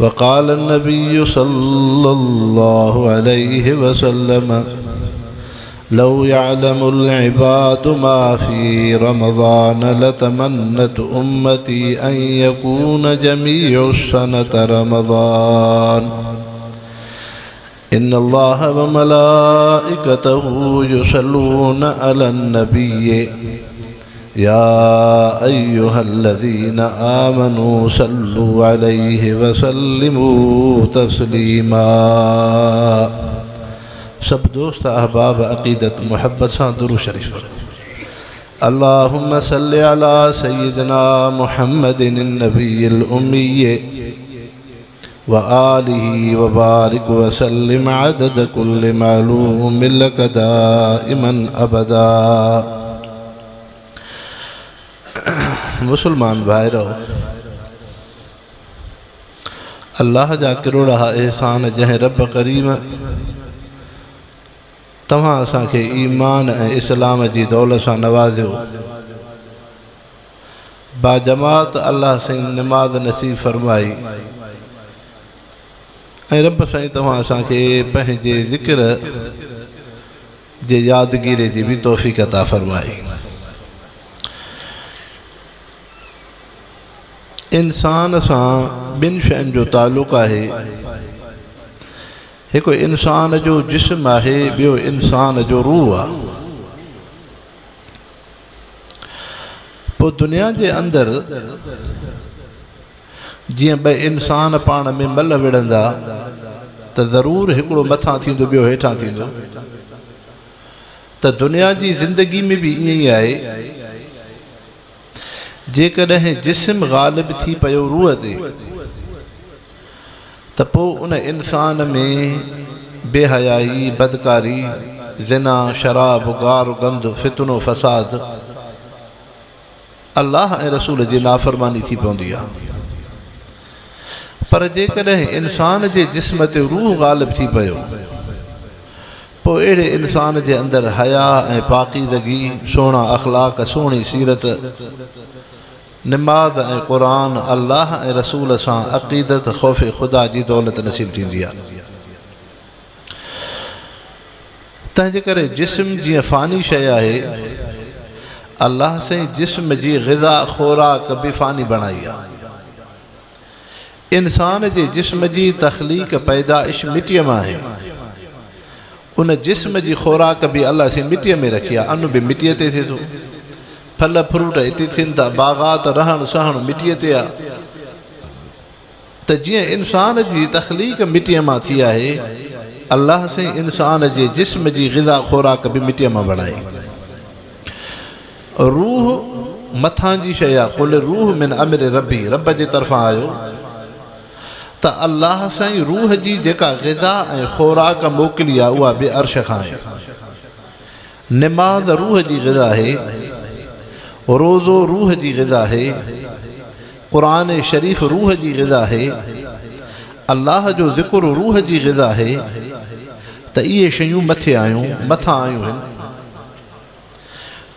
وقال النبي صلى الله عليه وسلم لو يعلم العباد ما في رمضان لتمنت أمتي أن يكون جميع السنة رمضان إن الله وملائكته يصلون على النبي يا أيها الذين آمنوا صلوا عليه وسلموا تسليما سڀ دوست احباب عقيدت محبت سان درود شريف پڙهو اللهم صل على سيدنا محمد النبي الأمي وآله وبارك وسلم عدد كل معلوم لك دائما أبدا مسلمان ڀائرو الله جا ڪروڙها احسان جنهن رب ڪريم توهان اسان کي ايمان ۽ اسلام جي دولت سان نوازيو باجماعت الله سائين نماز نصيب فرمائي ۽ رب سائين توهان اسان کي پنهنجي ذڪر جي يادگيري جي به توفيق عطا فرمائي. انسان سان ٻن شين جو تعلق آهي هڪ انسان جو جسم آهي ٻيو انسان جو روح آهي. پوء دنيا جي اندر جيئن ٻه انسان پاڻ ۾ ملهه وڙهندا ته ضرور هڪڙو مٿان ٿيندو ٻيو هيٺان ٿيندو ته دنيا جي زندگي ۾ به ائين ئي آهي. جيڪڏهن جسم غالب ٿي پيو روح تي ته پوء ان انسان ۾ بي حيائي، بدڪاري، زنا، شراب، گار گند، فتنو فساد، الله ۽ رسول جي نافرماني ٿي پوندي آهي. پر جيڪڏهن انسان جي جسم تي روح غالب ٿي پيو پوء اهڙي انسان جي اندر حياء ۽ پاڪيزگي، سهڻا اخلاق، سهڻي سيرت، نماز ۽ قرآن، الله ۽ رسول سان عقيدت، خوف خدا جي دولت نصيب ٿيندي آهي. تنهنجي ڪري جسم جيئن فاني شيء آهي، الله سائين جسم جي غذا، خوراڪ، به فاني بڻائي آهي. انسان جي جسم جي تخليق، پيدائش، مٽيء مان آهي. ان جسم جي خوراڪ به الله سائين مٽيء ۾ رکي آهي. ان به مٽيء تي ٿئي ٿو. ڦل فروٽ اتي ٿين ٿا. باغات، رهڻ سهڻ مٽيء تي آهي. ته جيئن انسان جي تخليق مٽيء مان ٿي آهي، الله سائين انسان جي جسم جي غذا خوراڪ به مٽيء مان بڻائي. روح مٿان جي شيء آهي، قل الروح من امر ربي، رب جي طرفان آيو ته الله سائين روح جي جيڪا غذا ۽ خوراڪ موڪلي آهي اها به عرش کان آهي. نماز روح جي غذا آهي، روزو روح جي غذا آهي، قرآن شريف روح جي غذا آهي، الله جو ذڪر روح جي غذا آهي ته اهي شيون مٿي آيون، مٿان آيون هن.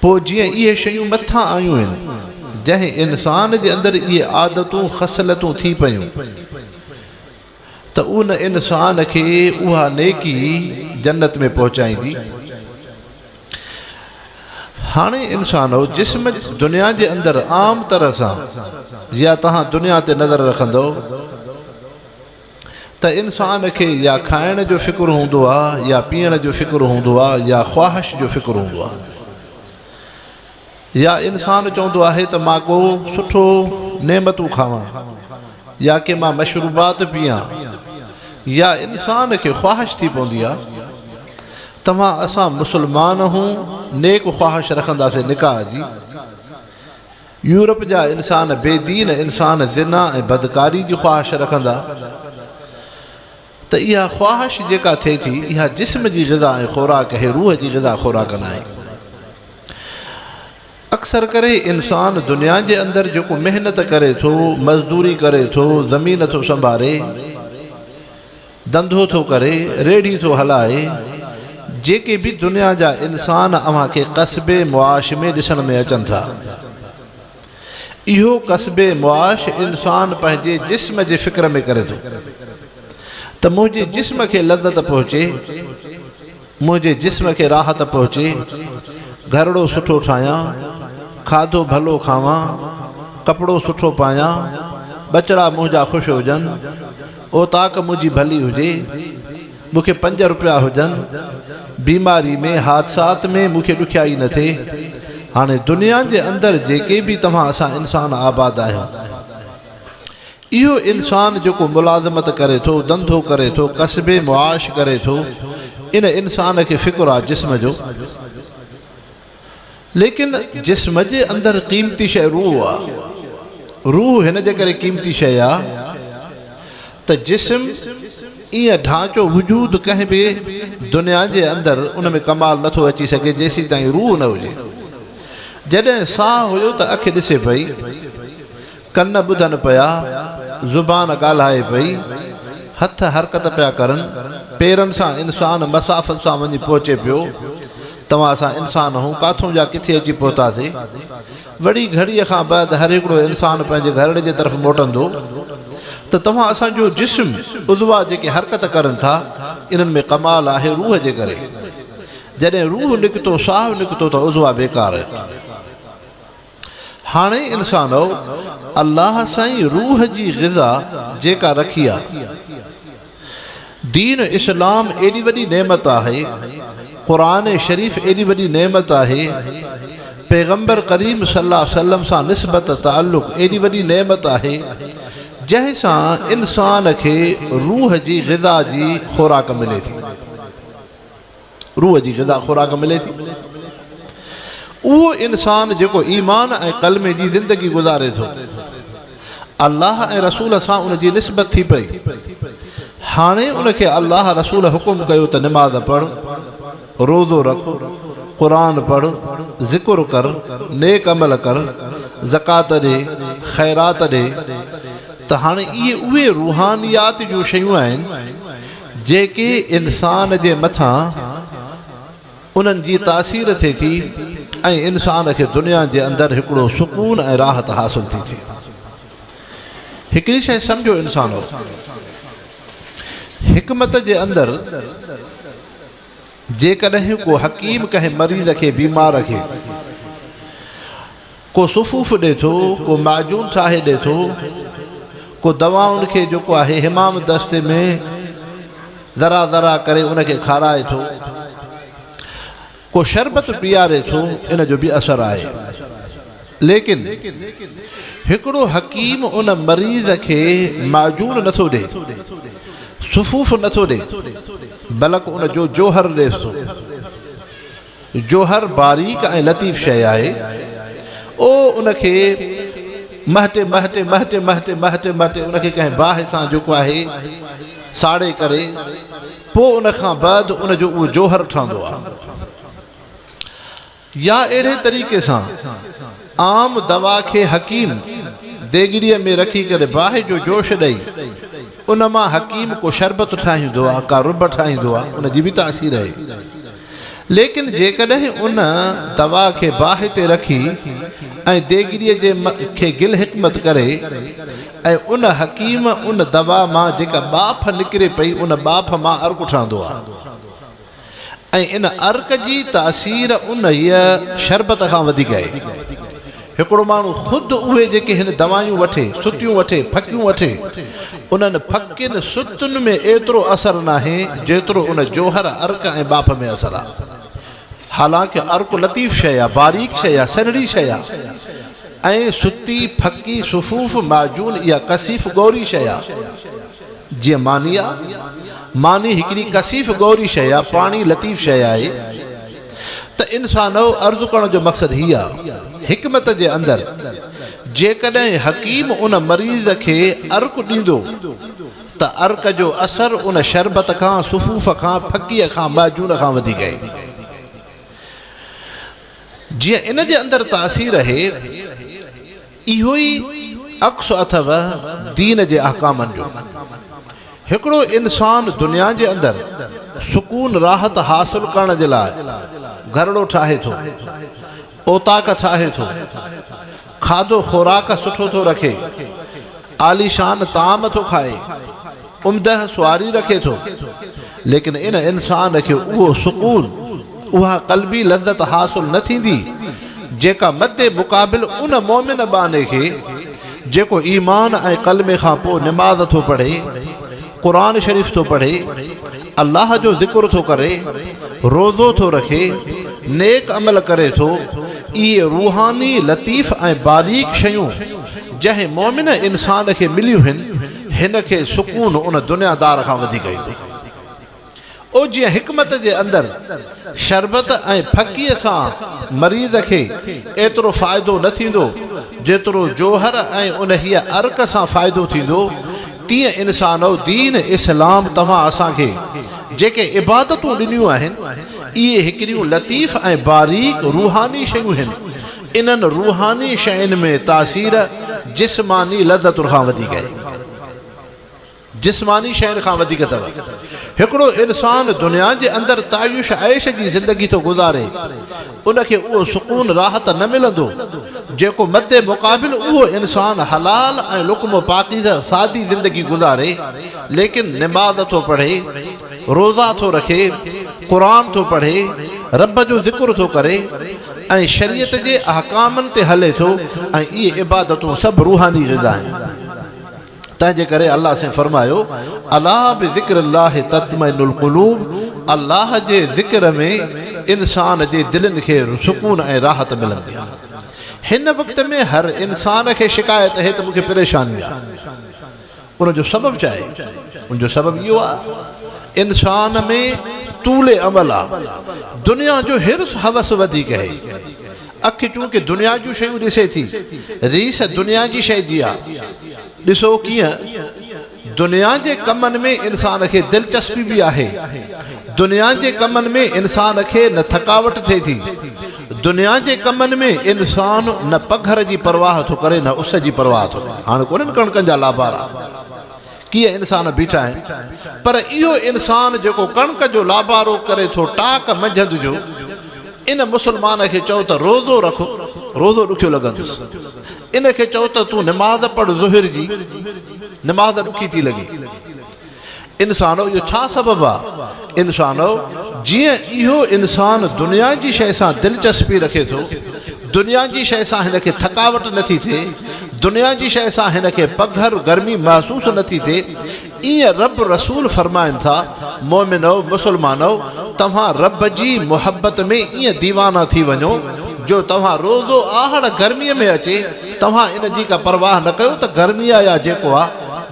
پوء جيئن اهي شيون مٿان آيون هن، جنهن انسان جي اندر اهي عادتون، خصلتون ٿي پيون ته ان انسان کي اها نيڪي جنت ۾ پهچائيندي. هاڻي انسانو جسم دنيا جي اندر عام طرح سان يا توهان دنيا تي نظر رکندؤ ته انسان کي يا کائڻ جو فڪر هوندو آ يا پيئڻ جو فڪر هوندو آ يا خواهش جو فڪر هوندو آ يا انسان چوندو آهي ته مان ڪو سٺو نعمتون کاوان يا ڪي مان مشروبات پيئان يا انسان کي خواهش ٿي پوندي آ توهان اسان مسلمان هون نيڪ خواهش رکنداسين نڪاح جي يورپ جا انسان بي دين انسان زنا ۽ بدڪاري جي خواهش رکندا ته اها خواهش جيڪا ٿئي ٿي اها جسم جي غذا ۽ خوراڪ اهي روح جي غذا خوراڪ ناهي. اڪثر ڪري انسان دنيا جي اندر جيڪو محنت ڪري ٿو، مزدوري ڪري ٿو، زمين ٿو سنڀاري، ڌنڌو ٿو ڪري، ريڙهي ٿو هلائي، جيڪي به دنيا جا انسان اوهان کي قصبي معاش ۾ ڏسڻ ۾ اچن ٿا. اهو ڪسب معاش انسان پنهنجي جسم جي فڪر ۾ ڪري ٿو ته منهنجي جسم کي لذت پهچي، منهنجي جسم کي راحت پهچي، گهرڙو سٺو ٺاهيان، کاڌو ڀلو کاوان، ڪپڙو سٺو پايان، ٻچڙا منهنجا خوش هجن، اوطاق منهنجي ڀلي هجي، مون کي پنج روپيا هجن، بيماري ۾، حادثات ۾ مون کي ڏکيائي نه ٿئي. هاڻي دنيا جي اندر جيڪي به توهان اسان انسان آباد آهيون، اهو انسان جيڪو ملازمت ڪري ٿو، ڌنڌو ڪري ٿو، ڪسب معاش ڪري ٿو، ان انسان کي فڪر آ جسم جو، ليڪن جسم جي اندر قيمتي شيء روح آ. روح هن جي ڪري قيمتي شيء آ ته جسم ايئن ڍانچو وجود ڪنهن به دنيا جي اندر ان ۾ ڪمال نٿو اچي سگهي جيسيتائين روح نه هجي. جڏهن ساهه هيو ته اک ڏسي پئي. ڪن ٻڌن پيا، زبان ڳالهائي پئي، هٿ حرڪت پيا ڪرن، پيرن سان انسان مسافت سان وڃي پهچي پيو، توهان اسان انسان هون، ڪاٿون جا ڪٿي اچي پهتاسي. وڙي گهڙيء کان بعد هر هڪڙو انسان پنهنجي گهرڙي جي طرف موٽندو ته توهان اسان جو جسم، عضوا جيڪي حرڪت ڪرن ٿا، انهن ۾ ڪمال آهي روح جي ڪري. جڏهن روح نڪتو، ساهه نڪتو ته عضوا بيڪار. هاڻي انسانؤ! الله سائين روح جي غذا جيڪا رکي آ. دين اسلام ايڏي وڏي نعمت آهي، قرآن شريف ايڏي وڏي نعمت آهي، پيغمبر ڪريم صلي الله عليه وسلم سان نسبت تعلق ايڏي وڏي نعمت آهي، جنهن سان انسان کي روح جي غذا جي خوراڪ ملي ٿي. روح جي غذا خوراڪ ملي ٿي. اهو انسان جيڪو ايمان ۽ ڪلمي جي زندگي گذاري ٿو، الله ۽ رسول سان ان جي نسبت ٿي پئي. هاڻي ان کي الله رسول حڪم ڪيو ته نماز پڙهه، روزو رک، قرآن پڙهه، ذڪر ڪر، نيڪ عمل ڪر، زڪوات ڏي، خيرات ڏي ته هاڻي اهي اهي روحانيات جون شيون آهن جيڪي انسان جي مٿان انهن جي تاثير ٿئي ٿي ۽ انسان کي دنيا جي اندر هڪڙو سڪون ۽ راحت حاصل ٿي ٿئي. هڪڙي شيء سمجهو انسانو! حڪمت جي اندر جيڪڏهن ڪو حڪيم ڪنهن مريض کي بيمار کي ڪو صفوف ڏي ٿو، ڪو معجون ٺاهي ڏي ٿو، ڪو دوائن کي جيڪو آهي حمام دستي ۾ ذرا ذرا ڪري ان کي کارائي ٿو، ڪو شربت پياري ٿو، ان جو به اثر آهي. ليڪن هڪڙو حڪيم ان مريض کي معجون نٿو ڏي، صفوف نٿو ڏي، بلڪ ان جو جوهر ڏيس ٿو. جوهر باريڪ ۽ لطيف شيء آهي. او ان کي مهٽي مهٽي مهٽي مهٽي مهٽي مهٽي ان کي ڪنهن باهه سان جيڪو آهي ساڙي ڪري پوء ان کان بعد ان جو اهو جوهر ٺهندو آهي. يا اهڙي طريقي سان عام دوا کي حڪيم ديڳڙيء ۾ رکي ڪري باهه جو جوش ڏئي ان مان حڪيم ڪو شربت ٺاهيندو آهي ڪا رب ٺاهيندو آهي ان جي به تاثير آهي. ليڪن جيڪڏهن ان دوا کي باهه تي رکي ۽ ديڳڙيء جي کي گل حڪمت ڪري ۽ ان حڪيم ان دوا مان جيڪا ٻاڦ نڪري پئي ان ٻاڦ مان عرق ٺهندو آهي ۽ ان عرق جي تاثير انهيء شربت کان وڌيڪ آهي. هڪڙو ماڻهو خود اهي جيڪي هن دوائيون وٺي، ستيون وٺي، ڦڪيون وٺي، انهن ڦڪين ستين ۾ ايترو اثر ناهي جيترو ان جوهر، عرق ۽ ٻاڦ ۾ اثر آ. حالانڪ عرق لطيف شيء آ، باريڪ شيء آ، سنهڙي شيء آ ۽ ستي، ڦڪي، صفوف، معجون اها ڪثيف ڳوري شيء آ. جيئن ماني آ. ماني هڪڙي ڪثيف ڳوري شيء آ، پاڻي لطيف شيء آهي. ته انسانؤ عرض ڪرڻ جو مقصد هي آ، حڪمت جي اندر جيڪڏهن حڪيم ان مريض کي عرق ڏيندو ته عرق جو اثر ان شربت کان، صفوف کان، ڦڪيء کان، معجون کان وڌيڪ آهي. جيئن ان جي اندر تاثير آهي، اهو ئي عڪس اٿو دين جي احڪامن جو. هڪڙو انسان دنيا جي اندر سڪون راحت حاصل ڪرڻ جي لاء گهرڙو ٺاهي ٿو، اوطاق ٺاهي ٿو، کاڌو خوراڪ سٺو ٿو رکي، عاليشان طعام ٿو کائي، عمده سواري رکي ٿو، ليڪن ان انسان کي اهو سڪون، اها قلبي لذت حاصل نه ٿيندي، جيڪا مد مقابل ان مؤمن ٻانهي کي جيڪو ايمان ۽ ڪلمي کان پوء نماز ٿو پڙهي، قرآن شريف ٿو پڙهي، الله جو ذڪر ٿو ڪري، روزو ٿو رکي، نيڪ عمل ڪري ٿو، اهي روحاني لطيف ۽ باريڪ شيون جنهن مؤمن انسان کي مليون هن، هن کي سڪون ان دنيادار کان وڌيڪ ايندو. او جيئن حڪمت جي اندر شربت ۽ ڦڪيء سان مريض کي ايترو فائدو نه ٿيندو، جيترو جوهر ۽ انهيء عرق سان فائدو ٿيندو، تيئن انسانؤ دين اسلام توهان اسان کي جيڪي عبادتون ڏنيون آهن، اهي هڪڙيون لطيف ۽ باريڪ روحاني شيون هن. انهن روحاني شين ۾ تاثير جسماني لذتن کان وڌيڪ آهي. جسماني شين کان وڌيڪ اٿو. هڪڙو انسان دنيا جي اندر تعيش عيش جي زندگي ٿو گذاري، ان کي اهو سڪون راحت نه ملندو، جيڪو مد مقابل اهو انسان حلال ۽ لقمو پاڪيزه سادي زندگي گذاري، ليڪن نماز ٿو پڙهي، روزا ٿو رکي، قرآن ٿو پڙهي، رب جو ذڪر ٿو ڪري ۽ شريعت جي احڪامن تي هلي ٿو ۽ اهي عبادتون سڀ روحاني غذا آهن. تنهنجي ڪري الله سائين فرمايو، الا بذڪر الله تطمئن القلوب الله جي ذڪر ۾ انسان جي دلين کي سڪون ۽ راحت ملندي آهي. هن وقت ۾ هر انسان کي شڪايت اهي ته مون کي پريشاني آهي. ان جو سبب ڇا آهي؟ ان جو سبب اهو آهي انسان ۾ طول عمل آهي، دنيا جو حرص هوس وڌيڪ آهي. اک چونڪه دنيا جون شيون ڏسي ٿي، ريس دنيا جي شيء جي آ. ڏسو ڪيئن دنيا جي ڪمن ۾ انسان کي دلچسپي به آهي. دنيا جي ڪمن ۾ انسان کي نه ٿڪاوٽ ٿئي ٿي. دنيا جي ڪمن ۾ انسان نه پگهر جي پرواهه ٿو ڪري نه اس جي پرواهه ٿو ڪري. هاڻ ڪونهن ڪڻڪن جا لابارا. ڪيئن انسان بيٺا آهن. پر اهو انسان جيڪو ڪڻڪ جو لابارو ڪري ٿو ٽاڪ منجهند جو، ان مسلمان کي چئو ته روزو رک، روزو ڏکيو لڳندس. ان کي چئو ته تون نماز پڙهه ظهر جي، نماز ڏکي ٿي لڳي. انسانو اهو ڇا سبب آ؟ انسانو جيئن اهو انسان دنيا جي شيء سان دلچسپي رکي ٿو، دنيا جي شيء سان هن کي ٿڪاوٽ نٿي ٿئي، دنيا جي شيء سان هن کي پگهر، گرمي، محسوس نٿي ٿئي، ائين رب رسول فرمائن ٿا، مؤمنؤ، مسلمانؤ! توهان رب جي محبت ۾ ائين ديوانا ٿي وڃو، جو توهان روزو آهڙ گرميء ۾ اچي، توهان ان جي ڪا پرواهه نه ڪيو ته گرمي آ يا جيڪو آ،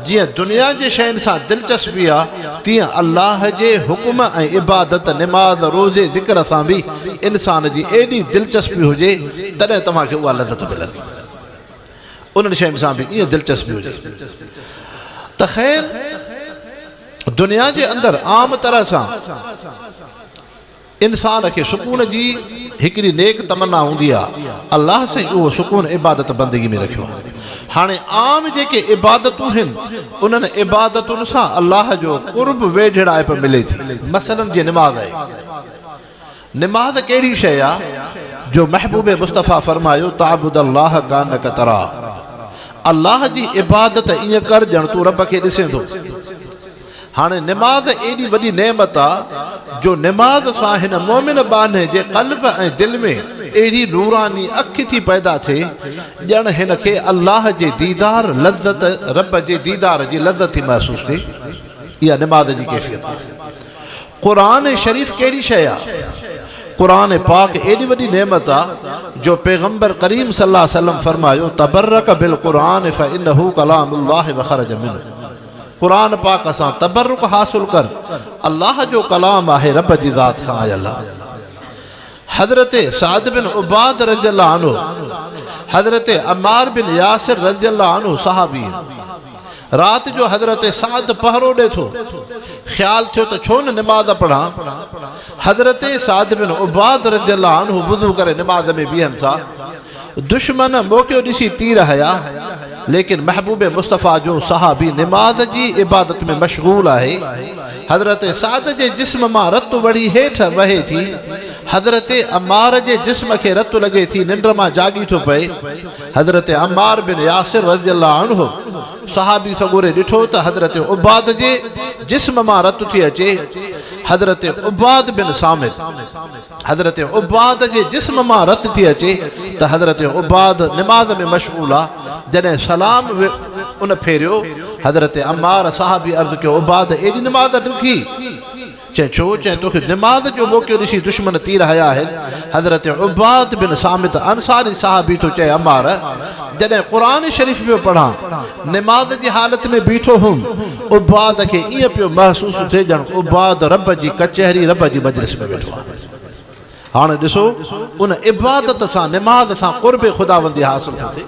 جيئن دنيا جي شين سان دلچسپي آ، تيئن الله جي حڪم ۽ عبادت، نماز، روزي، ذڪر سان به انسان جي ايڏي دلچسپي هجي، تڏهن توهان کي اها لذت ملندي. انهن شين سان به ائين دلچسپي هجي ته خير دنيا جي اندر عام طرح سان انسان کي سڪون جي هڪڙي نيڪ تمنا هوندي آهي، الله سائين اهو سڪون عبادت بندگي ۾ رکيو آهي. هاڻي عام جيڪي عبادتون هن انهن عبادتن سان الله جو قرب ويجهڙائپ ملي ٿي. مثلاً جيئن نماز آهي. نماز ڪهڙي شيء آ جو محبوب مصطفيٰ فرمايو تعبد الله ڪانڪ تراه الله جي عبادت ائين ڪر ڄڻ تون رب کي ڏسين ٿو. هاڻي نماز ايڏي وڏي نعمت آ جو نماز سان هن مؤمن ٻانهي جي قلب ۽ دل ۾ اهڙي نوراني اک ٿي پيدا ٿئي ڄڻ هن کي الله جي ديدار لذت رب جي ديدار جي لذت ٿي محسوس ٿئي. اها نماز جي ڪيفيت آ. قرآن شريف ڪهڙي شيء آ؟ قرآن پاڪ ايڏي وڏي نعمت آ جو پيغمبر ڪريم صلي الله عليه وسلم فرمايو تبرڪ بالقرآن فانه ڪلام الله وخرج منه قرآن پاڪ سان تبرڪ حاصل ڪر الله جو ڪلام آهي رب جي ذات کان آيل آ. حضرت سعد بن عباد رضي الله عنه حضرت عمار بن ياسر رضي الله عنه صحابي آهن. رات جو حضرت سعد پهرو ڏي ٿو. خيال ٿيو ته ڇو نه نماز پڙهان. حضرت سعد بن عباد رضي الله عنه وضو ڪري نماز ۾ بيهن ٿا. دشمن موقعو ڏسي تير هنيا، ليڪن محبوب مصطفيٰ جو صحابي نماز جي عبادت ۾ مشغول آهي. حضرت سعد جي جسم مان رت وڙهي هيٺ وهي ٿي. حضرت عمار جي جسم کي رت لڳي ٿي، ننڊ مان جاڳي ٿو پئي. حضرت عمار بن ياسر رضي الله عنه صحابي سڳوري ڏٺو ته حضرت عباد جي جسم مان رت ٿي اچي. حضرت عباد بن صامت حضرت عباد جي جسم مان رت ٿي اچي ته حضرت عباد نماز ۾ مشغول آ، جڏهن سلام ان ڦيريو، حضرت عمار صحابي عرض ڪيو، عباد ايڏي نماز ڊگهي؟ چيائين، ڇو؟ چيائين، توکي نماز جو موقعو ڏسي دشمن تير هنيا آهن. حضرت عباد بن صامت انصاري صحابي ٿو چئي، عمار! جڏهن قرآن شريف پيو پڙهان، نماز جي حالت ۾ بيٺو هوم، عباد کي ائين پيو محسوس ٿئي ڄڻ عباد رب جي ڪچهري، رب جي مجلس ۾ ويٺو آهي. هاڻي ڏسو، ان عبادت سان، نماز سان قرب خداوندي حاصل ٿو ٿئي.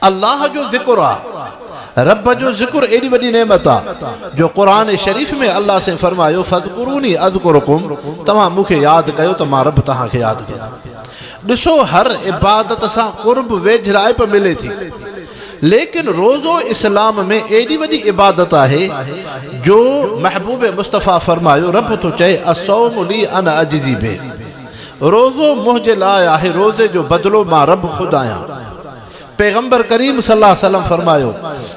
الله جو ذڪر آ، رب جو ذڪر ايڏي وڏي نعمت آ جو قرآن شريف ۾ الله سائين فرمايو فاذڪروني اذڪرڪم توهان مون کي ياد ڪيو ته مان رب توهان کي ياد ڪيان. ڏسو هر عبادت سان قرب ويجهڙائپ ملي ٿي ليڪن روزو اسلام ۾ ايڏي وڏي عبادت آهي جو محبوب مصطفيٰ فرمايو رب ٿو چئي الصوم لي انا اجزي به روزو منهنجي لاء آهي، روزي جو بدلو مان رب خود آهيان. پيغمبر ڪريم صلي الله عليه وسلم فرمايو،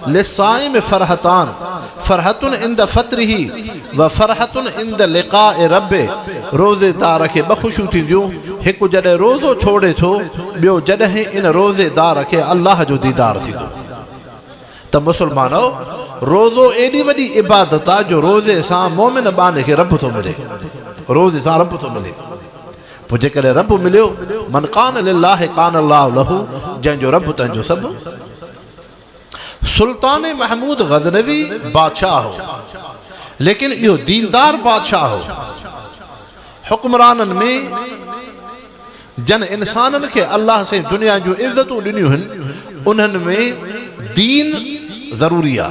للصائم فرحتان، فرحة عند فطره و فرحة عند لقاء ربه، روزيدار کي ٻه خوشيون ٿينديون، هڪ جڏهن روزو ڇوڙي ٿو، ٻيو جڏهن ان روزيدار کي الله جو ديدار ٿيندو. ته مسلمانؤ! روزو ايڏي وڏي عبادت آ جو روزي سان مؤمن ٻانهي کي رب ٿو ملي. روزي سان رب ٿو ملي. پوء جيڪڏهن رب مليو، من ڪان لله ڪان الله له، جنهن جو رب تنهن جو سڀ. سلطان محمود غزنوي بادشاهه هو، ليڪن اهو ديندار بادشاهه هو. حڪمرانن ۾ جن انسانن کي الله سائين دنيا جون عزتون ڏنيون هن، انهن ۾ دين ضروري آ.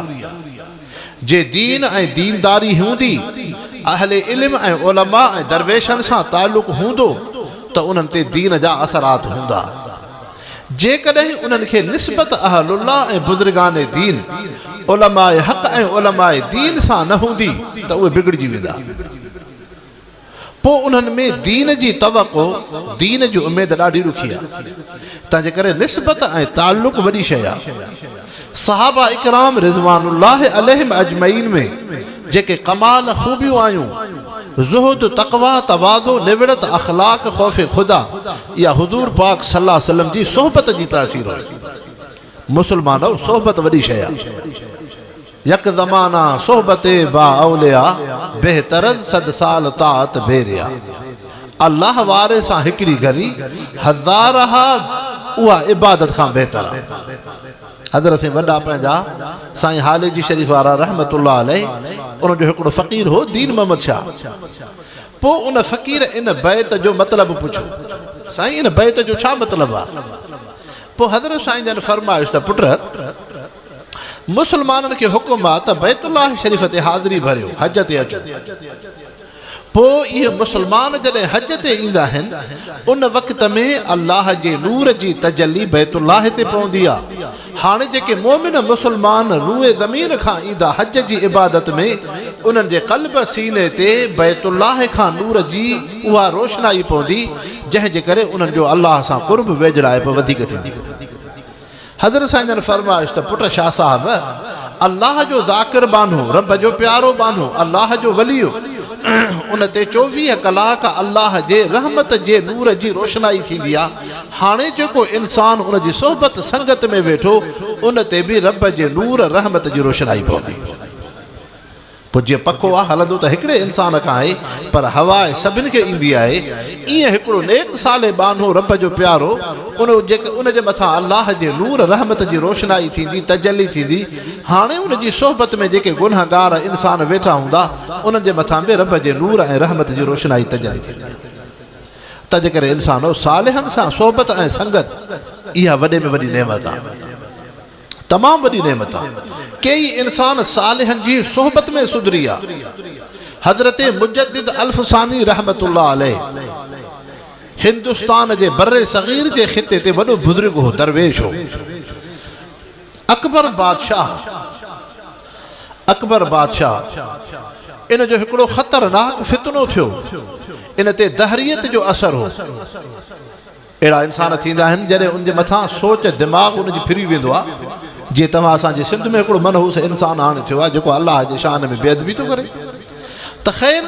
جي دين ۽ دينداري هوندي، اهل علم ۽ علماء ۽ درويشن سان تعلق هوندو ته انهن تي دين جا اثرات هوندا. جيڪڏهن انهن کي نسبت اهل الله ۽ بزرگان دين، علماء حق ۽ علماء دين سان نه هوندي ته اهي بگڙجي ويندا. پوء انهن ۾ دين جي توقع، دين جي اميد ڏاڍي ڏکي آهي. تنهنجي ڪري نسبت ۽ تعلق وڏي شيء آهي. صحابه اڪرام رضوان الله عليهم اجمعين ۾ جيڪي ڪمال خوبيون آيون، زهد، تقويٰ، تواضع، نوڙت، اخلاق، خوف خدا، اها حضور پاڪ صلي الله عليه وسلم جي صحبت جي تاثير هئي. مسلمانؤ! صحبت وڏي شيء آهي. يڪ زمانه صحبت با اولياء بهتر از صد سال طاعت بي رياء الله واري سان هڪڙي گهڙي هزارها اها عبادت کان بهتر آ. حضرت سائين وڏا پنهنجا سائين هاليجي شريف وارا رحمة الله عليه ان جو هڪڙو فقير هو دين محمد شاهه پوء ان فقير ان بيت جو مطلب پڇيو سائين ان بيت جو ڇا مطلب آ؟ پوء حضرت سائين جن فرمايس ته پٽ! مسلمانن کي حڪم آ ته بيت الله شريف تي حاضري ڀريو، حج تي اچو. پوء اهي مسلمان جڏهن حج تي ايندا آهن، ان وقت ۾ الله جي نور جي تجلي بيت الله تي پوندي آ. هاڻي جيڪي مؤمن مسلمان روء زمين کان ايندا حج جي عبادت ۾، انهن جي قلب، سيني، تي بيت الله کان نور جي اها روشنائي پوندي، جنهن جي ڪري انهن جو الله سان قرب، ويجهڙائپ، وڌيڪ ٿيندي. حضرت سائين جن فرمايس ته پٽ شاهه صاحب! الله جو ذاڪر ٻانهو، رب جو پيارو ٻانهو، الله جو ولي، ان تي چوويهه ڪلاڪ الله جي رحمت جي نور جي روشنائي ٿيندي آ، هاڻي جيڪو انسان ان جي صحبت سنگت ۾ ويٺو، ان تي به رب جي نور رحمت جي روشنائي پوندي. پوء جيئن پکو آ هلندو ته هڪڙي انسان کان آهي پر هوا سڀن کي ايندي آهي، ايئن هڪڙو نيڪ صالح ٻانهو رب جو پيارو ان ان جي مٿان الله جي نور رحمت جي روشنائي ٿيندي تجلي ٿيندي هاڻي ان جي صحبت ۾ جيڪي گنهگار انسان ويٺا هوندا انهن جي مٿان به رب جي نور ۽ رحمت جي روشنائي تجلي ٿيندي. تنهنجي ڪري انسانو صالحن سان صحبت ۽ سنگت اها وڏي ۾ وڏي نعمت آ. تمام وڏي نعمت آ. ڪيئي انسان صالحن جي صحبت ۾ سڌري آ. حضرت مجدد الف ثاني رحمة الله عليه هندستان جي بر صغير جي خطي تي وڏو بزرگ هو، درويش هو. اڪبر بادشاهه. اڪبر بادشاهه، ان جو هڪڙو خطرناڪ فتنو ٿيو، ان تي دهريت جو اثر هو. اهڙا انسان ٿيندا آهن جڏهن ان جي مٿان سوچ دماغ ان جي ڦري ويندو آهي، جيئن توهان اسان جي سنڌ ۾ هڪڙو منحوس انسان هاڻي ٿيو آهي جيڪو الله جي شان ۾ بي ادبي ٿو ڪري ته خير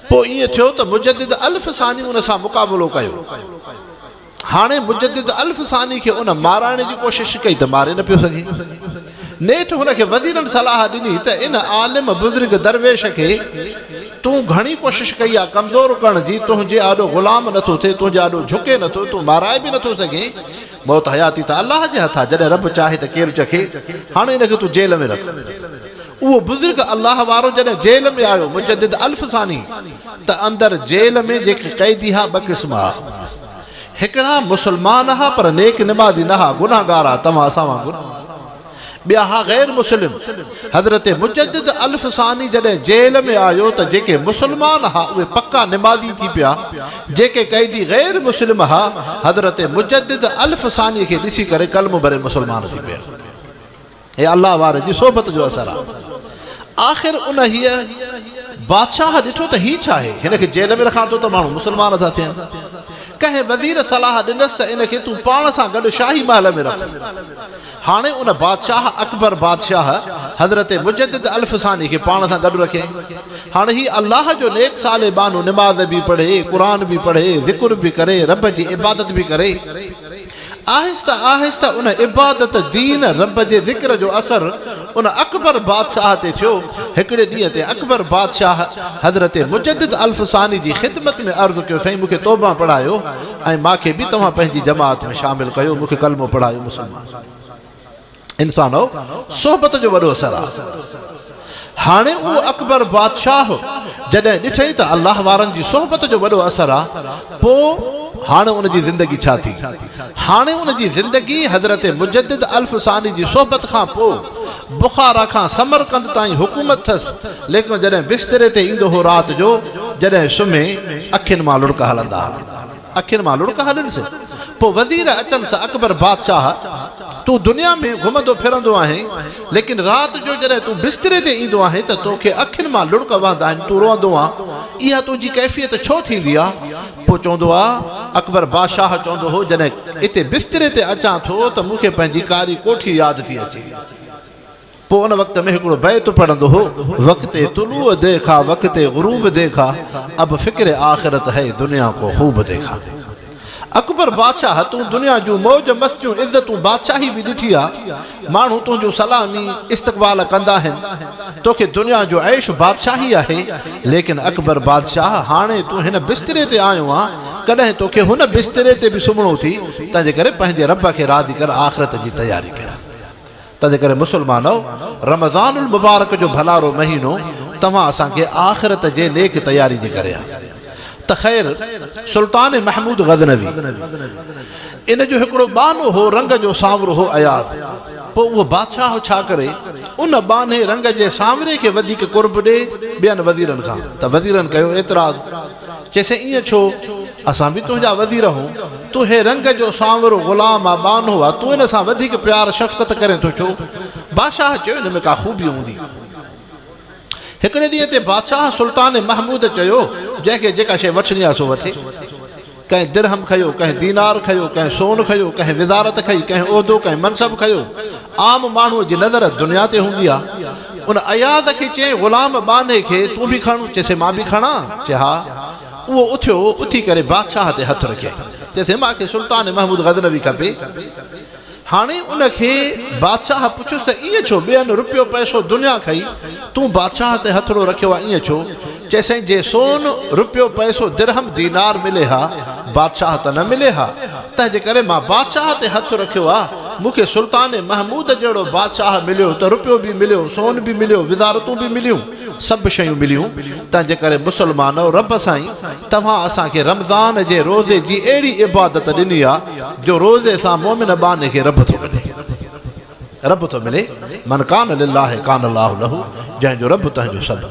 پوء ائين ٿيو ته مجدد الف ثاني ان سان مقابلو ڪيو. هاڻي مجدد الف ثاني کي ان مارائڻ جي ڪوشش ڪئي ته ماري نه پيو سگهي. نيٺ هن کي وزيرن صلاح ڏني ته ان عالم بزرگ درويش کي تون گهڻي ڪوشش ڪئي آ ڪمزور ڪرڻ جي، تنهنجي آڏو غلام نٿو ٿئي، تنهنجي آڏو جهڪي نٿو، تون مارائي به نٿو سگهين. موت حياتي ته الله جي هٿ آ، جڏهن رب چاهي ته ڪير چکي. هاڻي ان کي تون جيل ۾ رک. اهو بزرگ الله وارو جڏهن جيل ۾ آيو، مجدد الف ثاني، ته اندر جيل ۾ جيڪي قيدي ها ٻه قسم ها. هڪڙا مسلمان ها پر نيڪ نمازي نه ها، گنهگار ها توهان اسان وانگر. ٻيا ها غير مسلم. حضرت مجدد الف ثاني جڏهن جيل ۾ آيو ته جيڪي مسلمان ها اهي پڪا نمازي ٿي پيا، جيڪي قيدي غير مسلم ها حضرت مجدد الف ثاني کي ڏسي ڪري ڪلمو ڀري مسلمان ٿي پيا. هي الله واري جي صحبت جو اثر آهي. آخر انهيء بادشاهه ڏٺو ته هي ڇا آهي؟ هن کي جيل ۾ رکان ٿو ته ماڻهو مسلمان ٿا ٿين. ڪنهن وزير صلاح ڏنس ته ان کي تون پاڻ سان گڏ شاهي محل ۾ رک. هاڻي ان بادشاهه اڪبر بادشاهه حضرت مجدد الف ثاني کي پاڻ سان گڏ رکيائين. هاڻي هي الله جو نيڪ صالح ٻانهو نماز به پڙهي، قرآن به پڙهي، ذڪر به ڪري، رب جي عبادت به ڪري. آهسته آهسته ان عبادت، دين، رب جي ذڪر جو اثر ان اڪبر بادشاهه تي ٿيو. هڪڙي ڏينهن تي اڪبر بادشاهه حضرت مجدد الف ثاني جي خدمت ۾ عرض ڪيو، سائين مون کي توبه پڙهايو ۽ مان کي به توهان پنهنجي جماعت ۾ شامل ڪيو، مون کي ڪلمو پڙهايو. مسلمان انسانؤ! صحبت جو وڏو اثر آهي. هاڻي اهو اڪبر بادشاهه جڏهن ڏٺئي ته الله وارن جي صحبت جو وڏو اثر آ، پوء هاڻي ان جي زندگي ڇا ٿي؟ هاڻي ان جي زندگي حضرت مجدد الف ثاني جي صحبت کان پوء بخارا کان سمرقند تائين حڪومت ٿس، ليڪن جڏهن بستري تي ايندو هو رات جو جڏهن سمهي اکين مان لڙڪ هلندا ها. اکين مان لڙڪ هلنس. پوء وزير اچنس، اڪبر بادشاهه، تون دنيا ۾ گهمندو ڦرندو آهين، ليڪن رات جو جڏهن تون بستري تي ايندو آهين ته توکي اکين مان لڙڪ وهندا آهن، تون روئندو آن، اها تنهنجي ڪيفيت ڇو ٿيندي آ؟ پوء چوندو آ، اڪبر بادشاهه چوندو هو، جڏهن اتي بستري تي اچان ٿو ته مون کي پنهنجي ڪاري ڪوٺي ياد ٿي اچي. پوء ان وقت ۾ هڪڙو بيت پڙهندو هو، وقت طلوع ديکا وقت غروب ديکا، اب فڪر آخرت هي دنيا ڪو خوب ديکا. اڪبر بادشاهه تون دنيا جون موج مستيون عزتون بادشاهي به ڏٺي آ، ماڻهو تنهنجون سلامي استقبال ڪندا آهن، توکي دنيا جو عيش بادشاهي آهي، ليڪن اڪبر بادشاهه هاڻي تون هن بستري تي آيو آن، ڪڏهن توکي هن بستري تي به سمهڻو ٿي، تنهنجي ڪري پنهنجي رب کي راضي ڪر آخرت جي تياري ڪر. تنهنجي ڪري مسلمانؤ! رمضان المبارڪ جو ڀلارو مهينو توهان اسان کي آخرت جي نيڪ تياري جي ڪري آ ته خير سلطان محمود غزنوي ان جو هڪڙو ٻانهو هو رنگ جو سانورو هو اياز پوء اهو بادشاهه ڇا ڪري ان ٻانهي رنگ جي سانوري کي وڌيڪ قرب ڏي ٻين وزيرن کان ته وزيرن ڪيو اعتراض چيسين ائين ڇو؟ اسان به تنهنجا وزير هون. تون هي رنگ جو سانورو غلام آ، ٻانهو آ، تون ان سان وڌيڪ پيار شفقت ڪرين ٿو ڇو؟ بادشاهه چيو ان ۾ ڪا خوبي هوندي. هڪڙي ڏينهن تي بادشاهه سلطان محمود چيو، جنهن کي جيڪا شيء وٺڻي آ سو وٺي. ڪنهن درهم کنيو، ڪنهن دينار کنيو، ڪنهن سون کنيو، ڪنهن وزارت کنئي، ڪنهن عهدو، ڪنهن منصب کنيو. عام ماڻهوء جي نظر دنيا تي هوندي آ. ان اياز کي چيائين، غلام ٻانهي کي تون به کڻ. چيسين، مان به کڻان؟ چي، ها. اهو اٿيو، اٿي ڪري بادشاهه تي هٿ رکيائين. چيسين، مان کي سلطان محمود غزنوي کپي. هاڻي ان کي بادشاهه پڇيس ته ائين ڇو؟ ٻين رپيو پئسو دنيا کنئي، تون بادشاهه تي هٿڙو رکيو آ، ائين ڇو؟ چيسين، جي سون، رپيو پئسو، درهم، دينار ملي ها، بادشاهه ته نه ملي ها. تنهنجي ڪري مان بادشاهه تي هٿ رکيو آ. مون کي سلطان محمود جهڙو بادشاهه مليو ته رپيو به مليو، سون به مليو، وزارتون به مليون، سڀ شيون مليون. تنهنجي ڪري مسلمانؤ رب سائين توهان اسان کي رمضان جي روزي جي اهڙي عبادت ڏني آ جو روزي سان مؤمن ٻانهي کي رب ٿو ملي. رب ٿو ملي، من ڪان لله ڪان الله له، جنهن جو رب تنهن جو سڀ.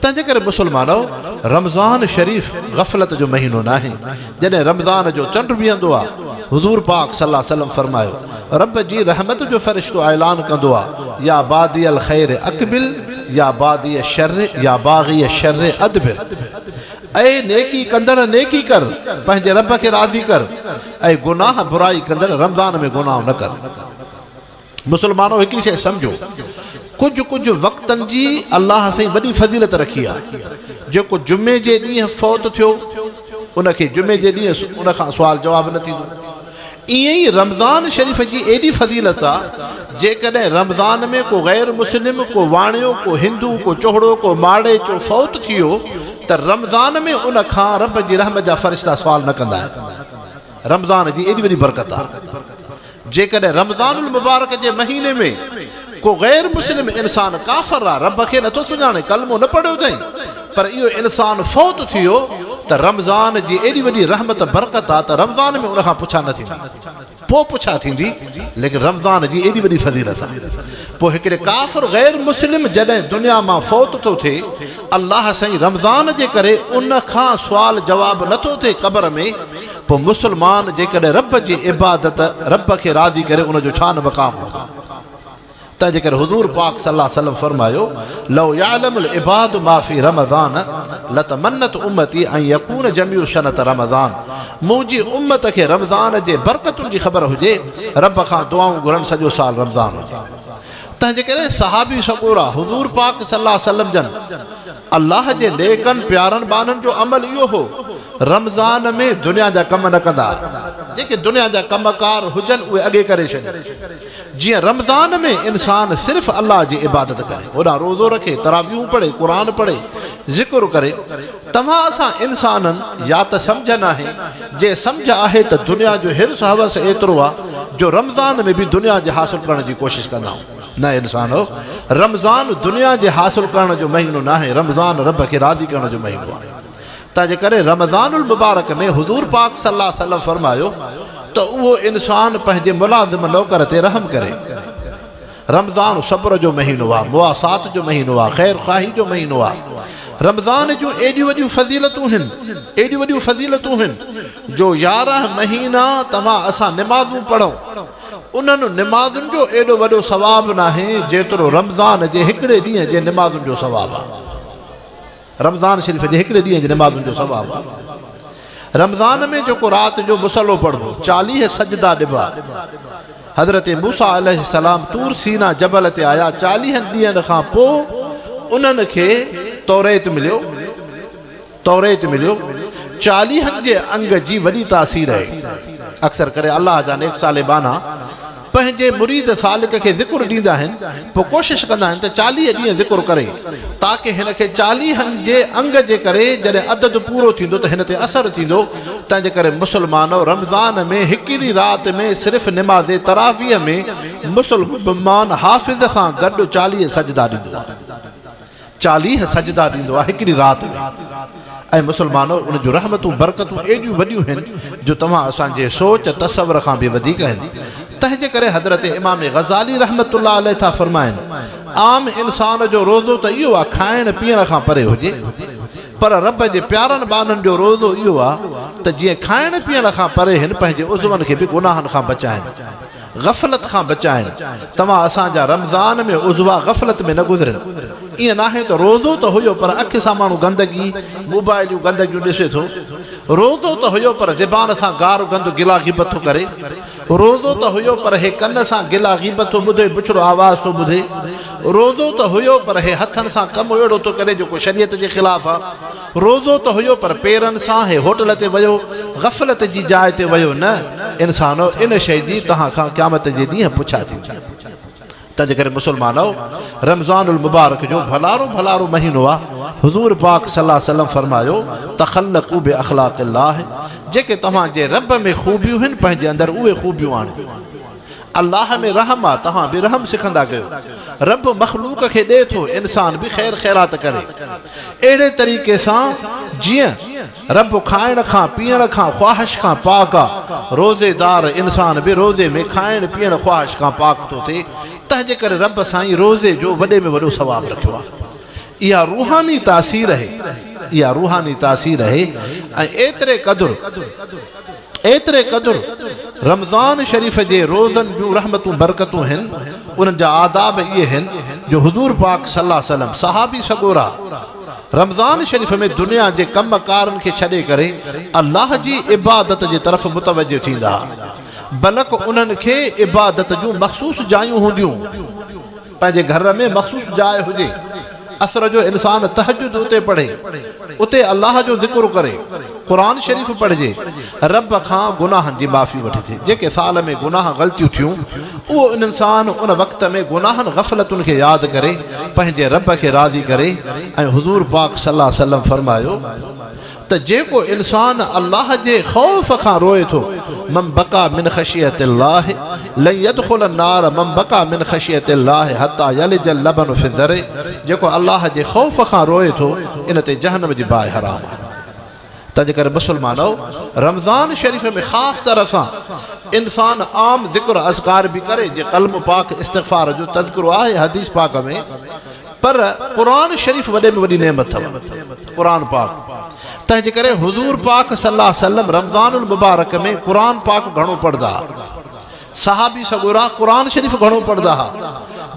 تنهنجي ڪري مسلمانؤ! رمضان شريف غفلت جو مهينو ناهي. جڏهن رمضان جو چنڊ بيهندو آ، حضور پاڪ صلي الله عليه وسلم فرمايو، رب جي رحمت جو فرشتو اعلان ڪندو آ، يا بادي الخير اقبل يا بادي الشر يا باغي الشر ادبر اي نيڪي ڪندڙ نيڪي ڪر، پنهنجي رب کي راضي ڪر، اي گناهه برائي ڪندڙ رمضان ۾ گناهه نه ڪر. مسلمانو هڪڙي شيء سمجهو، ڪجهه ڪجهه وقتن جي الله سائين وڏي فضيلت رکي آ، جيڪو جمعي جي ڏينهن فوت ٿيو ان کي جمعي جي ڏينهن ان کان سوال جواب نه ٿيندو. ائين ئي رمضان شريف جي ايڏي فضيلت آ، جيڪڏهن رمضان ۾ ڪو غير مسلم، ڪو واڻيو، ڪو هندو، ڪو چوهڙو، ڪو ماڙيچو فوت ٿي ويو ته رمضان ۾ ان کان رب جي رحمت جا فرشتا سوال نه ڪندا آهن. رمضان جي ايڏي وڏي برڪت آ. جيڪڏهن رمضان المبارڪ جي مهيني ۾ ڪو غير مسلم انسان ڪافر آ، رب کي نٿو سڃاڻي، ڪلمو نه پڙهيو اٿئين، پر اهو انسان فوت ٿي ويو ته رمضان جي ايڏي وڏي رحمت برڪت آ ته رمضان ۾ ان کان پڇا نه ٿيندي، پوء پڇا ٿيندي، ليڪن رمضان جي ايڏي وڏي فضيلت آ. پوء هڪڙي ڪافر غير مسلم جڏهن دنيا مان فوت ٿو ٿئي، الله سائين رمضان جي ڪري ان کان سوال جواب نٿو ٿئي قبر ۾، پوء مسلمان جيڪڏهن رب جي عبادت رب کي راضي ڪري ان جو ڇا نه مقام هوندو. تنهن جي ڪري حضور پاڪ صلي الله عليه وسلم فرمايو، لو يعلم العباد ما في رمضان لتمنت امتي ان يڪون جميع سنة رمضان منهنجي امت کي رمضان جي برڪتن جي خبر هجي رب کان دعائون گهرن سڄو سال رمضان هجي. تنهن جي ڪري صحابي سڳورا حضور پاڪ صلي الله عليه وسلم جن الله جي نيڪن پيارن ٻانهن جو عمل اهو هو، رمضان ۾ دنيا جا ڪم نه ڪندا، جيڪي دنيا جا ڪم ڪار هجن اهي اڳي ڪري ڇڏيو، جيئن رمضان ۾ انسان صرف الله جي عبادت ڪري، هوڏانهن روزو رکي، تراويحون پڙهي، قرآن پڙهي، ذڪر ڪري. توهان اسان انسانن يا ته سمجهه ناهي، جي سمجهه آهي ته دنيا جو حرص هوس ايترو آ جو رمضان ۾ به دنيا جي حاصل ڪرڻ جي ڪوشش ڪندا آهيون. نه انسانو! رمضان دنيا جي حاصل ڪرڻ جو مهينو ناهي، رمضان رب کي راضي ڪرڻ جو مهينو آهي. تنهنجي ڪري رمضان المبارڪ ۾ حضور پاڪ صلي الله عليه وسلم فرمايو ته اهو انسان پنهنجي ملازم نوڪر تي رحم ڪري. رمضان صبر جو مهينو آهي، مواسات جو مهينو آهي، خير خواهي جو مهينو آهي. رمضان جون ايڏيون وڏيون فضيلتون هن، ايڏيون وڏيون فضيلتون هن جو 11 مهينا توهان اسان نمازون پڙهون، انهن نمازن جو ايڏو وڏو ثواب ناهي جيترو رمضان جي هڪڙي ڏينهن جي نمازن جو ثواب آهي. رمضان شريف جي هڪڙي ڏينهن جي نمازن جو ثواب آهي. رمضان ۾ جيڪو رات جو مصلو پڙهبو، 40 سجدا ڏبا. حضرت موسيٰ عليه السلام طور سينا جبل تي آيا، چاليهن ڏينهن کان پوء انهن کي توريت مليو. توريت مليو. چاليهن جي انگ جي وڏي تاثير آهي. اڪثر ڪري الله جا نيڪ صالح ٻانها پنهنجي مريد سالڪ کي ذڪر ڏيندا آهن، پوء ڪوشش ڪندا آهن ته 40 ڏينهن ذڪر ڪري، تاڪه هن کي چاليهن جي انگ جي ڪري جڏهن عدد پورو ٿيندو ته هن تي اثر ٿيندو، تنهن جي ڪري مسلمانو رمضان ۾ هڪڙي رات ۾ صرف نماز تراويح ۾ مسلمان حافظ سان گڏ 40 سجدا ڏيندو آهي. 40 سجدا ڏيندو آهي هڪڙي رات ۾. اي مسلمانو! ان جون رحمتون برڪتون ايڏيون وڏيون هن جو توهان اسان جي سوچ تصور کان به وڌيڪ آهن. تنهن جي ڪري حضرت امام غزالي رحمة الله عليه ٿا فرمائن، عام انسان جو روزو ته اهو آهي کائڻ پيئڻ کان پري هجي پر رب جي پيارن ٻانهن جو روزو اهو آهي ته جيئن کائڻ پيئڻ کان پري هن پنهنجي عضون کي به گناهن کان بچائن. غفلت کان بچائن. توهان اسان جا رمضان ۾ عضوا غفلت ۾ نه گذرين. ائين ناهي ته روزو ته هيو پر اک سان ماڻهو گندگي، موبائل جون گندگيون ڏسي ٿو. روزو ته هيو پر زبان سان گار گند گلا غيبت ٿو ڪري. روزو ته هيو پر هي ڪن سان گلا غيبت ٿو ٻڌي بڇڙو آواز ٿو ٻڌي. روزو ته هيو پر هي هٿن سان ڪم اهڙو ٿو ڪري جيڪو شريعت جي خلاف آ. روزو ته هيو پر پيرن سان هي هوٽل تي ويو، غفلت جي جاء تي ويو نه، انسانو ان شيء جي توهان کان قيامت جي ڏينهن پڇا ٿيندي. تنهنجي ڪري مسلمانؤ! رمضان المبارڪ جو ڀلارو ڀلارو مهينو آ، حضور پاڪ صلي الله عليه وسلم فرمايو، تخلقوا باخلاق الله، جيڪي توهان جي رب ۾ خوبيون هن پنهنجي اندر اهي خوبيون آڻيو. الله ۾ رحم آ، توهان به رحم سکندا ڪيو. رب مخلوق کي ڏئي ٿو، انسان به خير خيرات ڪري. اهڙي طريقي سان جيئن رب کائڻ کان، پيئڻ کان، خواهش کان پاڪ آ، روزيدار انسان به روزي ۾ کائڻ پيئڻ خواهش کان پاڪ ٿو ٿئي، تنهنجي ڪري رب سائين روزي جو وڏي ۾ وڏو ثواب رکيو آ. اها روحاني تاثير اهي، اها روحاني تاثير اهي ۽ ايتري قدر. ايتري قدر رمضان شريف جي روزن جون رحمتون برڪتون هن، انهن جا آداب اهي هن جو حضور پاڪ صلي الله عليه وسلم صحابي سڳورا رمضان شريف ۾ دنيا جي ڪم ڪارن کي ڇڏي ڪري الله جي عبادت جي طرف متوجه ٿيندا ها بلڪ انهن کي عبادت جون مخصوص جايون هونديون. پنهنجي گهر ۾ مخصوص جاء هجي، عصر جو انسان تهجد اتي پڙهي، اتي الله جو ذڪر ڪري، قرآن شريف پڙهجي، رب کان گناهن جي معافي وٺجي، جيڪي سال ۾ گناهه غلطيون ٿيون، اهو انسان ان وقت ۾ گناهن غفلتن کي ياد ڪري، پنهنجي رب کي راضي ڪري ۽ حضور پاڪ صلي الله عليه وسلم فرمايو. ته جيڪو انسان الله جي خوف کان روئي ٿو، من بڪا من خشية الله لن يدخل النار من بڪا من خشية الله حتي يلج اللبن في الذرع جيڪو الله جي خوف کان روئي ٿو ان تي جهنم جي باهه حرام آهي. تنهنجي ڪري مسلمانؤ! رمضان شريف ۾ خاص طرح سان انسان عام ذڪر اذڪار به ڪري جي ڪلمو پاڪ استغفار جو تذڪرو آهي حديث پاڪ ۾ پر قرآن شريف وڏي ۾ وڏي نعمت اٿو قرآن پاڪ تنهن جي ڪري حضور پاڪ صلي الله عليه وسلم رمضان المبارڪ ۾ قرآن پاڪ گهڻو پڙهندا ها صحابي سڳورا قرآن شريف گهڻو پڙهندا ها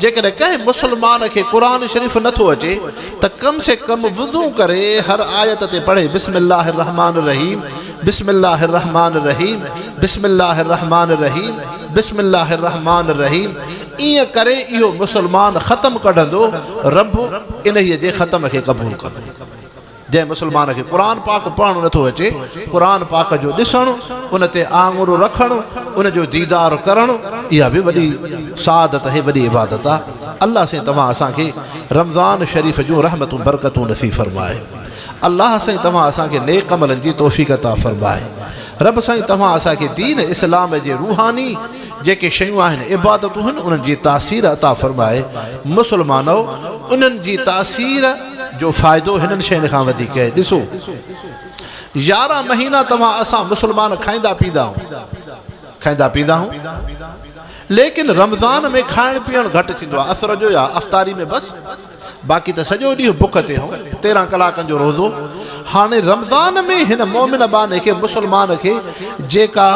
جيڪڏهن ڪنهن مسلمان کي قرآن شريف نٿو اچي ته ڪم سي ڪم وضو ڪري هر آيت تي پڙهي بسم الله الرحمن الرحيم بسم الله الرحمن الرحيم بسم الله الرحمن الرحيم بسم الله الرحمن الرحيم ائين ڪري اهو مسلمان ختم ڪڍندو، رب انهيء جي ختم کي قبول ڪندو. جنهن مسلمان کي قرآن پاڪ پڙهڻ نٿو اچي، قرآن پاڪ جو ڏسڻ، ان تي آڱر رکڻ، ان جو ديدار ڪرڻ، اها به وڏي سعادت آهي، وڏي عبادت آهي. الله سائين توهان اسان کي رمضان شريف جون رحمتون برڪتون نصيب فرمائي. الله سائين توهان اسان کي نيڪ عملن جي توفيق عطا فرمائي. رب سائين توهان اسان کي دين اسلام جي روحاني جيڪي شيون آهن عبادتون هن انهن جي تاثير عطا فرمائي. مسلمانؤ انهن جي تاثير جو فائدو هنن شين کان وڌيڪ آهي. ڏسو 11 مهينا توهان اسان مسلمان کائيندا پيندا آهيون کائيندا پيندا آهيون ليڪن رمضان ۾ کائڻ پيئڻ گهٽ ٿيندو آهي عصر جو يا افطاري ۾ بس باقي ته سڄو ڏينهن بک تي هون، 13 ڪلاڪن جو روزو. هاڻي رمضان ۾ هن مؤمن ٻانهي کي، مسلمان کي، جيڪا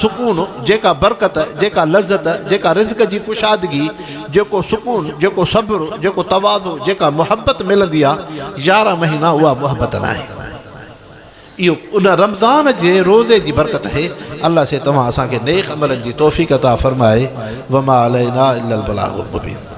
سڪون، جيڪا برڪت، جيڪا لذت، جيڪا رزق جي ڪشادگي، جيڪو سڪون، جيڪو صبر، جيڪو تواضع، جيڪا محبت ملندي آ، 11 مهينا اها محبت ناهي. اهو ان رمضان جي روزي جي برڪت آهي. الله سائين توهان اسان کي نيڪ عملن جي توفيق عطا فرمائي. وما علينا الا البلاغ المبين.